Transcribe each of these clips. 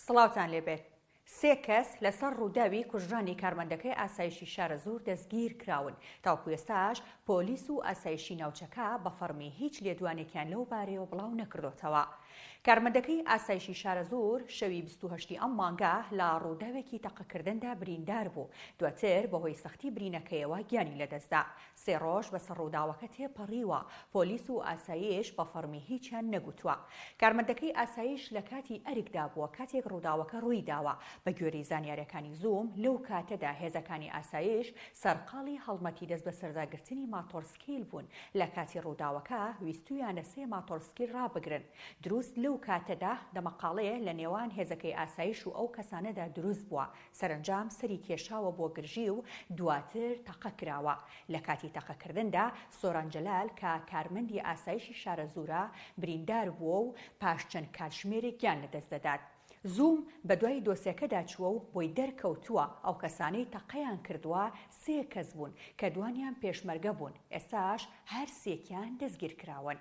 سڵاوتان لێبێت. سێ کەس لەسەر ڕووداوی کوژرانی کارمەندەکەی ئاسایشی شارەزوور دەستگیرکراون، تاوەکو ئێستاش پۆلیس و ئاسایشی ناوچەکە بە فەڕمی هیچ لێدوانێکیان لەو بارەیەوە بڵاو نەکردۆتەوە. کارمەندەکەی ئاسایشی شارەزوور شەوی 28 ی ئەم مانگە لە ڕووداوێکی تەقەکردندا بریندار بوو، دواتر بەهۆی سەختی برینەکەیەوە گیانی لەدەستدا. سێ ڕۆژ بەسەر ڕووداوەکە تێپەڕیوە، پۆلیس و ئاسایش بە فەڕمی هیچیان نەگوتووە. کارمەندەکەی ئاسایش لە کاتی ئەرکدا بووە کاتێک ڕووداوەکە ڕوویداوە. بە گوێرەی زانیارییەکانی زووم، لەو کاتەدا هێزەکانی ئاسایش سەرقاڵی هەڵمەتی دەستبەسەرداگرتنی ماتۆڕسکیل بوون، لە کاتی ڕووداوەکە ویستوویانە سێ ماتۆڕسکیل ڕابگرن. دروست لەو کاتەدا دەمەقاڵێ لە نێوان هێزەکەی ئاسایش و ئەو کەسانەدا دروست بووە. سەرەنجام سەری کێشاوە بۆ گرژی و دواتر تەقە کراوە. لە کاتی تەقەکردندا سۆران جەلال کە کارمەندی ئاسایشی شارەزوورە بریندار بووە و پاش چەند کاتژمێرێک گیان لەدەست دەدات. زووم بەدوای دۆسێکەدا چووە و بۆی دەرکەوتووە ئەو کەسانەی تەقەیان کردووە سێ کەس بوون کە دوانیان پێشمەرگە بوون، ئێستاش هەر سێکیان دەستگیرکراون.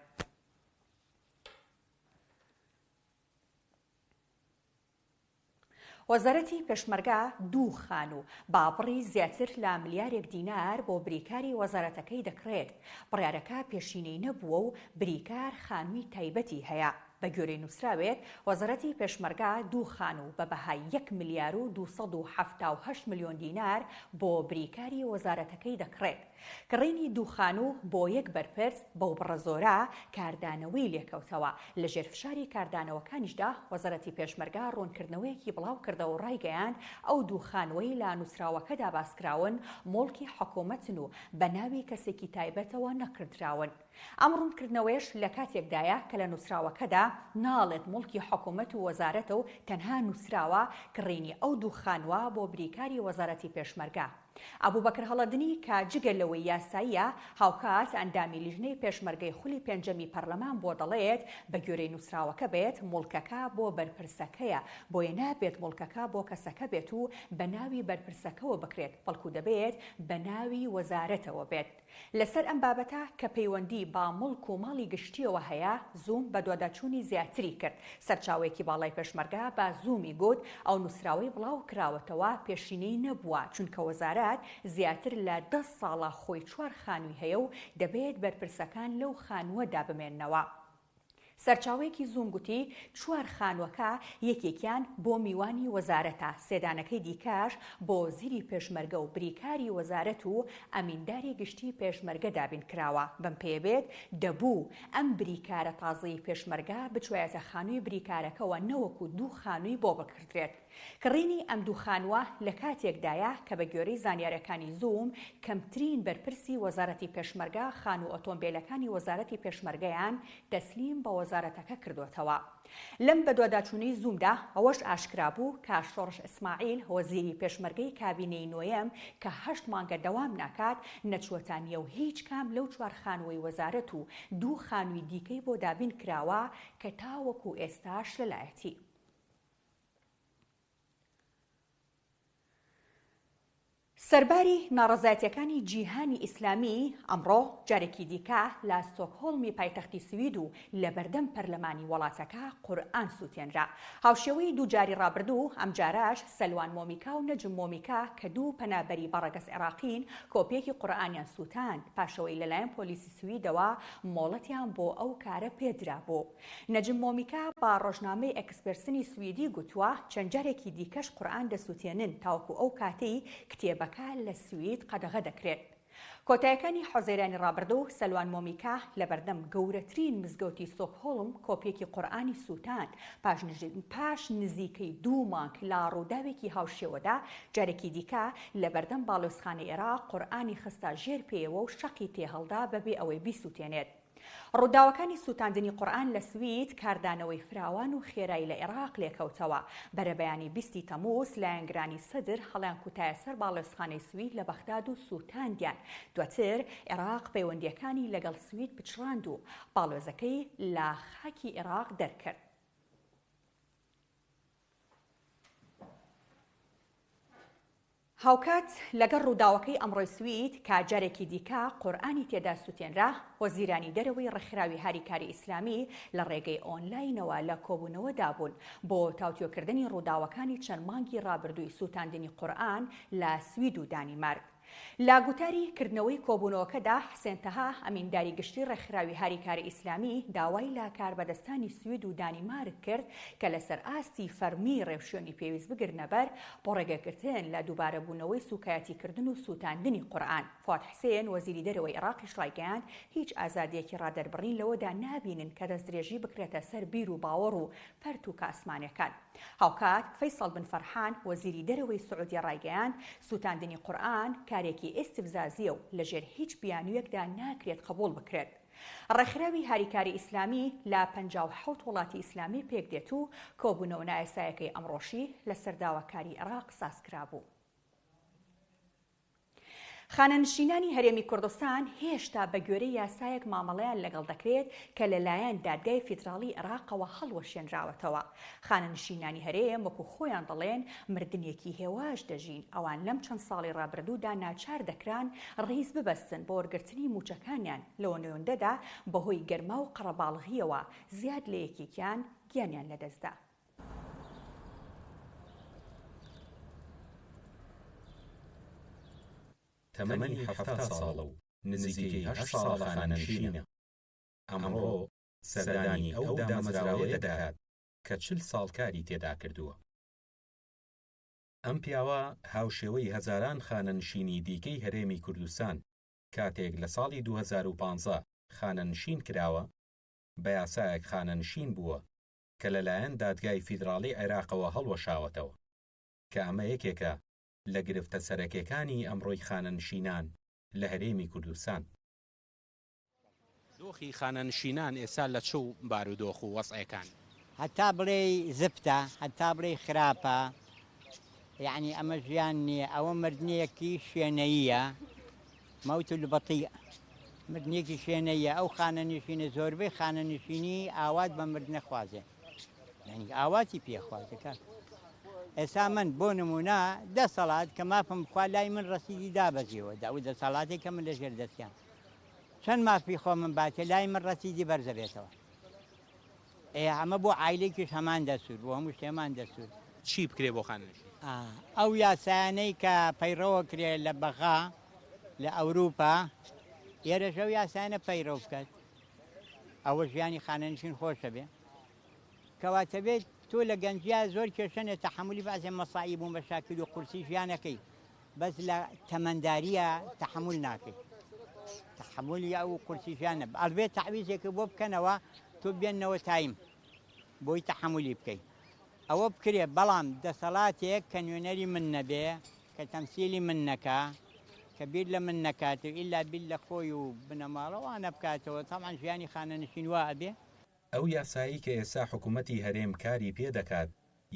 وەزارەتی پێشمەرگە دوو خانوو بە بڕی زیاتر لە ملیارێک دینار بۆ بریکاری وەزارەتەکەی دەکڕێت، بڕیارەکە پێشینەی نەبووە و بریکار خانووی تایبەتی هەیە. بەگوێرەی نووسراوێک، وەزارەتی پێشمەرگە دوو خانوو بە بەهای یەک ملیار و 278 ملیۆن دینار بۆ بریکاری وەزارەتەکەی دەکڕێت. کڕینی دوو خانوو بۆ یەک بەرپرس بەو بڕە زۆرە کاردانەوەی لێکەوتەوە، لەژێر فشاری کاردانەوەکانیشدا وەزارەتی پێشمەرگە ڕوونکردنەوەیەکی بڵاوکردەوە و ڕایگەیاند، ئەو دوو خانووەی لە نووسراوەکەدا باسکراون موڵکی حکومەتن و بە ناوی کەسێکی تایبەتەوە نەکڕدراون. ئەم ڕوونکردنەوەیەش لە کاتێکدایە کە لە نووسراوەکەدا ناڵێت موڵکی حکومەت و وەزارەتە و تەنها نووسراوە کڕینی ئەو دوو خانووە بۆ بریکاری وەزارەتی پێشمەرگە. ئەبوبەکر هەڵەدنی کە جگە لەوەی یاساییە، هاوکات ئەندامی لیژنەی پێشمەرگەی خولی پێنجەمی پەرلەمان بووە دەڵێت، بەگوێرەی نووسراوەکە بێت موڵکەکە بۆ بەرپرسەکەیە، بۆیە نابێت موڵکەکە بۆ کەسەکە بێت و بەناوی بەرپرسەکەوە بکرێت، بەڵکو دەبێت بەناوی وەزارەتەوە بێت. لەسەر ئەم بابەتە کە پەیوەندی بە موڵک و ماڵی گشتییەوە هەیە، زووم بەدواداچوونی زیاتری کرد. سەرچاوەیەکی باڵای پێشمەرگە بە زوومی گوت، ئەو نووسراوەی بڵاوکراوەتەوە پێشینەی نەبووە، چونکە وەزارەت زیاتر لە دە ساڵە خۆی چوار خانووی هەیە و دەبێت بەرپرسەکان لەو خانووەدا بمێننەوە. سەرچاوەیەکی زووم گوتی، چوار خانووەکە یەکێکیان بۆ میوانی وەزارەتە، سێ دانەکەی دیکەش بۆ وەزیری پێشمەرگە و بریکاری وەزارەت و ئەمینداری گشتی پێشمەرگە دابین کراوە، بەم پێیە بێت دەبوو ئەم بریکارە تازەی پێشمەرگە بچوایەتە خانووی بریکارەکەوە نەوەکو دوو خانووی بۆ بکڕدرێت. کڕینی ئەم دوو خانووە لە کاتێکدایە کە بە گوێرەی زانیارییەکانی زووم، کەمترین بەرپرسی وەزارەتی پێشمەرگە خانوو ئۆتۆمبێلەکانی وەزارەتی پێشمەرگەیان تەسلیم بە وەزارەتەکە کردۆتەوە. لەم بەدواداچوونەی زوومدا ئەوەش ئاشکرا بوو کە شۆڕش ئیسماعیل وەزیری پێشمەرگەی کابینەی نۆیەم کە هەشت مانگە دەوام ناکات نەچووەتە نێو هیچ کام لەو چوار خانووەی وەزارەت و دوو خانووی دیکەی بۆ دابین کراوە کە تاوەکو ئێستاش لەلایەتی. سەرباری ناڕەزایەتیەکانی جیهانی ئیسلامی، ئەمڕۆ جارێکی دیکە لە ستۆکهۆڵمی پایتەختی سوید و لەبەردەم پەرلەمانی وڵاتەکە قورئان سوتێنرا. هاوشێوەی دوو جاری ڕابردوو، ئەمجارەش سەلوان مۆمیکا و نەجم مۆمیکا کە دوو پەنابەری بەڕەگەز عێراقین، کۆپیەکی قورئانیان سوتاند، پاشئەوەی لەلایەن پۆلیسی سویدەوە مۆڵەتیان بۆ ئەو کارە پێدرابوو. نەجم مۆمیکا بە ڕۆژنامەی ئێکسپرسنی سویدی گوتووە، چەند جارێکی دیکەش قورئان دەسوتێنن تاوەکو ئەو کاتەی کتێبەکە لە سوید قەدەغە دەکرێت. کۆتایەکانی حوزەیرانی ڕابردوو سەلوان مۆمیکا لەبەردەم گەورەترین مزگەوتی ستۆکهۆڵم کۆپیەکی قورئانی سوتاند، پاش نزیکەی دوو مانگ لە ڕووداوێکی هاوشێوەدا جارێکی دیکە لەبەردەم باڵیۆزخانەی عێراق قورئانی خستە ژێر پێیەوە و شەقی تێهەڵدا بەبێ ئەوەی بیسوتێنێت. ڕووداوەکانی سووتاندنی قورئان لە سوید کاردانەوەی فراوان و خێرای لە عێراق لێکەوتەوە. بەرەبەیانی 20 ی تەمووز لایەنگرانی سەدر هەڵیانکوتایە سەر باڵیۆزخانەی سوید لە بەغداد و سووتاندیان. دواتر عێراق پەیوەندییەکانی لەگەڵ سوید پچڕاند و باڵیۆزەکەی لە خاکی عێراق دەرکرد. هاوکات لەگەڵ ڕووداوەکەی ئەمڕۆی سوید کە جارێکی دیکە قورئانی تێدا سوتێنرا، وەزیرانی دەرەوەی ڕێکخراوی هاریکاری ئیسلامی لە ڕێگەی ئۆنلاینەوە لە کۆبوونەوەدا بوون بۆ تاوتوێکردنی ڕووداوەکانی چەند مانگی ڕابردووی سووتاندنی قورئان لە سوید و دانیمارک. لە گوتاری کردنەوەی کۆبوونەوەکەدا حسێن تەها، ئەمینداری گشتی ڕێکخراوی هاریکاری ئیسلامی داوای لە کاربەدەستانی سوید و دانیمارک کرد کە لەسەر ئاستی فەرمی ڕێوشوێنی پێویست بگرنەبەر بۆ ڕێگەگرتن لە دووبارەبوونەوەی سووکایەتیکردن و سووتاندنی قورئان. فواد حسێن، وەزیری دەرەوەی عێراقیش ڕایگەیاند، هیچ ئازادییەکی ڕادەربڕین لەوەدا نابینن کە دەستدرێژی بکرێتە سەر بیر و باوەڕ و پەرتووکە ئاسمانیەکان. هاوکات، فەیسەڵ بن فەرحان، وەزیری دەرەوەی سعودیە ڕایگەیاند، سووتاندنی قورئان کارێکی ئیستفزازییە و لەژێر هیچ بیانوویەکدا ناکرێت قبوڵ بکرێت. ڕێکخراوی هاریکاری ئیسلامی لە 57 وڵاتی ئیسلامی پێکدێت و کۆبوونەوە نایاسایەکەی ئەمڕۆشی لەسەر داواکاری عێراق سازکرابوو. خانەنشینانی هەرێمی کوردستان هێشتا بەگوێرەی یاسایەک مامەڵەیان لەگەڵ دەکرێت کە لەلایەن دادگای فیدراڵی عێراقەوە هەڵوەشێنراوەتەوە. خانەنشینانی هەرێم وەکو خۆیان دەڵێن مردنێکی هێواش دەژین، ئەوان لەم چەند ساڵەی ڕابردوودا ناچار دەکران ڕیز ببەستن بۆ وەرگرتنی مووچەکانیان، لەوە نێوەندەدا بەهۆی گەرما و قەرەباڵغییەوە زیاد لە یەکێکیان گیانیان لەدەستدا. تەمەنی 70 ساڵە و نزیکەی هەشت ساڵە خانەنشینە. ئەمڕۆ سەردانی ئەو دامەزراوەیە دەکات کە 40 ساڵ کاری تێدا کردووە. ئەم پیاوە هاوشێوەی هەزاران خانەنشینی دیکەی هەرێمی کوردستان کاتێک لە ساڵی 2015 خانەنشین کراوە، بە یاسایەک خانەنشین بووە کە لەلایەن دادگای فیدراڵی عێراقەوە هەڵوەشاوەتەوە، کە ئەمە یەکێکە لە گرفتە سەرەکیەکانی ئەمڕۆی خانەنشینان لە هەرێمی کوردستان. دۆخی خانەنشینان ئێستا لە چ بارودۆخ و وەزعێکان؟ هەتا بڵێی زفتە، هەتا بڵێی خراپە، یەعنی ئەمە ژیان نییە، ئەوە مردنێکی شێنەییە، موت البطیء، مردنێکی شێنەییە، ئەو خانەنشینە زۆربەی خانەنشینی ئاوات بە مردنە خوازێ، یەعنی ئاواتی پێ خوازێ کاک. ئێستا من بۆ نمونە دەسەڵات کە مافم بخوا لای من ڕەسیدی دابەزیوە، ئەو دەسەڵاتێک کە من لەژێر دەستیان چەند مافی خۆمم باتێ لای من ڕەسیدی بەرزەبێتەوە. ئێ ئەمە بۆ عایلەیکیش هەمان دەستور بۆ هەموو شتێ هەمان دەستور. چی بکرێ بۆ خانەنشین؟ ئەو یاسایانەی کە پەیڕەوە کرێ لە بەغا لە ئەوروپا ئێرەش ئەو یاسایانە پەیڕەو بکات ئەوە ژیانی خانەنشین خۆشە بێ کەواتە بێت تۆ لە گەنجیا زۆر کێشەنێ تەحەمولی بەعزێ مەسائیب و مەشاکیل و قورسی ژیانەکەی بەس لە تەمەنداریە تەحەمول ناکەی تەحەمولی ئەو قورسی ژیانە ئەڵبێ تەعویزێکە بۆ بکەنەوە تۆ بێنەوە تایم بۆی تەحەمولی بکەی ئەوە بکرێ بەڵام دەسەڵاتێک کە نوێنەری من نەبێ کە تەمسیلی من نەکا کە بیر لە من نەکات و ئیلا بیر لە خۆی و بنەماڵە وانە بکاتەوە تەبعەن ژیانی خانەنشین وا ئەبێ. ئەو یاسایەی کە ئێستا حکومەتی هەرێم کاری پێ دەکات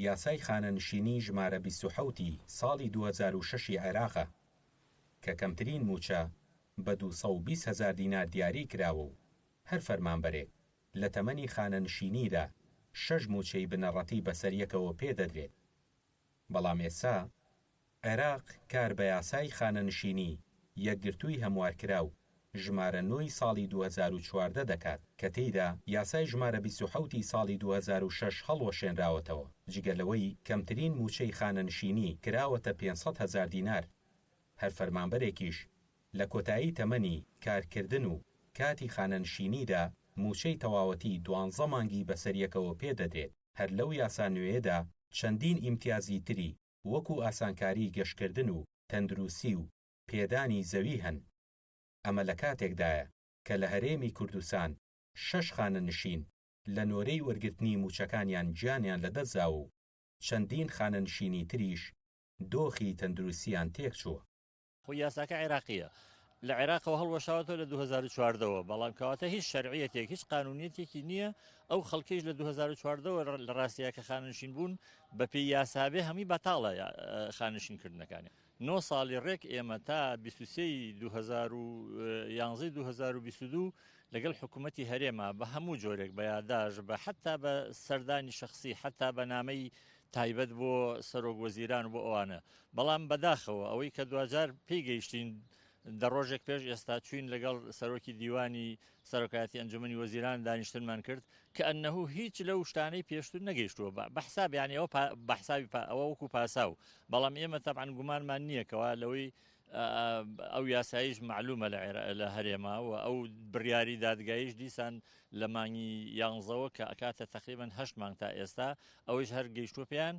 یاسای خانەنشینی ژمارە 27 ی ساڵی 2006 ی عێراقە کە کەمترین مووچە بە 220 هەزار دینار دیاری کراوە و هەر فەرمانبەرێک لە تەمەنی خانەنشینیدا شەش مووچەی بنەڕەتی بەسەر یەکەوە پێ دەدرێت. بەڵام ئێستا عێراق کار بە یاسای خانەنشینی یەکگرتووی هەموارکراو ژمارە نۆ ی ساڵی 2014 دەکات کە تێیدا یاسای ژمارە 27 ی ساڵی 2006 هەڵوەشێنراوەتەوە، جگە لەوەی کەمترین مووچەی خانەنشینی کراوەتە 500 هەزار دینار، هەر فەرمانبەرێکیش لە کۆتایی تەمەنی کارکردن و کاتی خانەنشینیدا مووچەی تەواوەتی دوانزە مانگی بەسەریەکەوە پێدەدرێت، هەر لەو یاسا نوێیەدا چەندین ئیمتیازی تری وەکو ئاسانکاری گەشتکردن و تەندروستی و پێدانی زەوی هەن. ئەمە لە کاتێکدایە کە لە هەرێمی کوردستان شەش خانەنشین لە نۆرەی وەرگرتنی مووچەکانیان گیانیان لەدەستداوە و چەندین خانەنشینی تریش دۆخی تەندروستیان تێکچووە. خۆ یاساکە عێراقییە لە عێراقەوە هەڵوەشاوەتەوە لە 2014 ەوە بەڵام کەواتە هیچ شەرعیەتێک هیچ قانونیەتێکی نییە ئەو خەڵکیش لە 2014ەوە لە ڕاستیە کە خانەنشین بوون بە پێی یاسابێ هەمووی بەتاڵە خانەنشین کردنەکانی نۆ ساڵی ڕێک ئێمە تا 23 2011 2022 لەگەڵ حکوومەتی هەرێمە بە هەموو جۆرێک بە یاداش بە حتا بە سەردانی شخصی حتا بە نامەی. تایبەت بۆ سەرۆک وەزیران و بۆ ئەوانە بەڵام بەداخەوە ئەوەی کە دواجار پێی گەیشتین دە ڕۆژێک پێش ئێستا چوین لەگەڵ سەرۆکی دیوانی سەرۆکایەتی ئەنجومەنی وەزیران دانیشتنمان کرد کە ئەنەهو هیچ لەو شتانەی پێشتر نەگەیشتووە بە حساب یانی ئەوە بە حسابی ئەوە وەکو پاساو بەڵام ئێمە تەبعەن گومانمان نییە کەوا لەوەی ئەو یاسایش معلومە لە هەرێما و ئەو بڕیاری دادگایش دیسان لە مانگی یانزەوە کە ئەکاتە تقریبان هەشت مانگ تا ئێستا ئەوەیش هەر گەیشتووە پێیان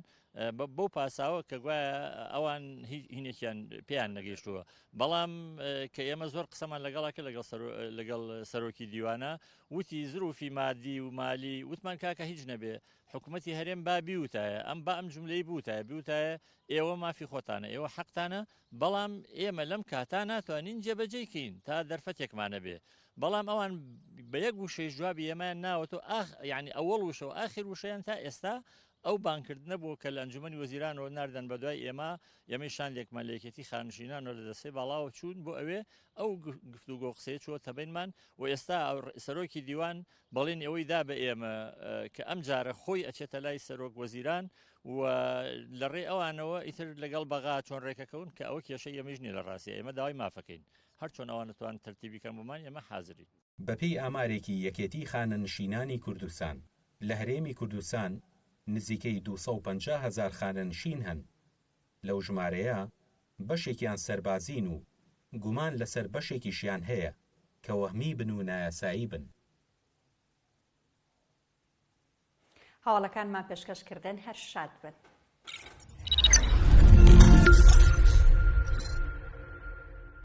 بەو پاساوە کە گوایە ئەوان هینێکیان پێیان نەگەیشتووە بەڵام کە ئێمە زۆر قسەمان لەگەڵا کرد لەگەڵ لەگەڵ سەرۆکی دیوانە وتی زروفی مادی و مالی وتمان کاکە هیچ نەبێ حکوومەتی هەرێم با بیوتایە ئەم با ئەم جملەی بوتایە بیوتایە ئێوە مافی خۆتانە ئێوە حەقتانە بەڵام ئێمە لەم کاتا ناتوانین جێبەجێی کەین تا دەرفەتێکمانە بێ بەڵام ئەوان بە یەک وشەیش جوابی ئێمەیان ناوەتەوە ئاخ یعنی ئەوەڵ وشە و ئاخر وشەیان تا ئێستا ئەو بانگکردنە بوو کە لە ئەنجومەنی وەزیرانەوە ناردن بە دوای ئێمە، ئێمەی شاندێکمان لە یەکێتی خانشینانەوە لە دەستەی باڵاوە چوون بۆ ئەوێ، ئەو گفتوگۆ و قسەیە چووە تەبەینمان و ئێستا سەرۆکی دیوان بەڵێنی ئەوەی دا بە ئێمە کە ئەم جارە خۆی ئەچێتە لای سەرۆک وەزیران و لە ڕێی ئەوانەوە ئیتر لەگەڵ بەغا چۆن ڕێکەکەون کە ئەوە کێشەی ئێمەیش نییە لە ڕاستیا ئێمە داوای مافەکەین هەر چۆن ئەوان ئەتوان تەرتیبی کەن بۆمان ئێمە حازرین. بەپێی ئامارێکی یەکێتی خانەنشینانی کوردستان، لە هەرێمی کوردستان نزیکەی 250 هەزار خانەنشین هەن، لەو ژمارەیە بەشێکیان سەربازین و گومان لەسەر بەشێکیشیان هەیە کە وەهمی بن و نایاسایی بن. هەواڵەکانمان پێشکەش کردن هەر شاد بن.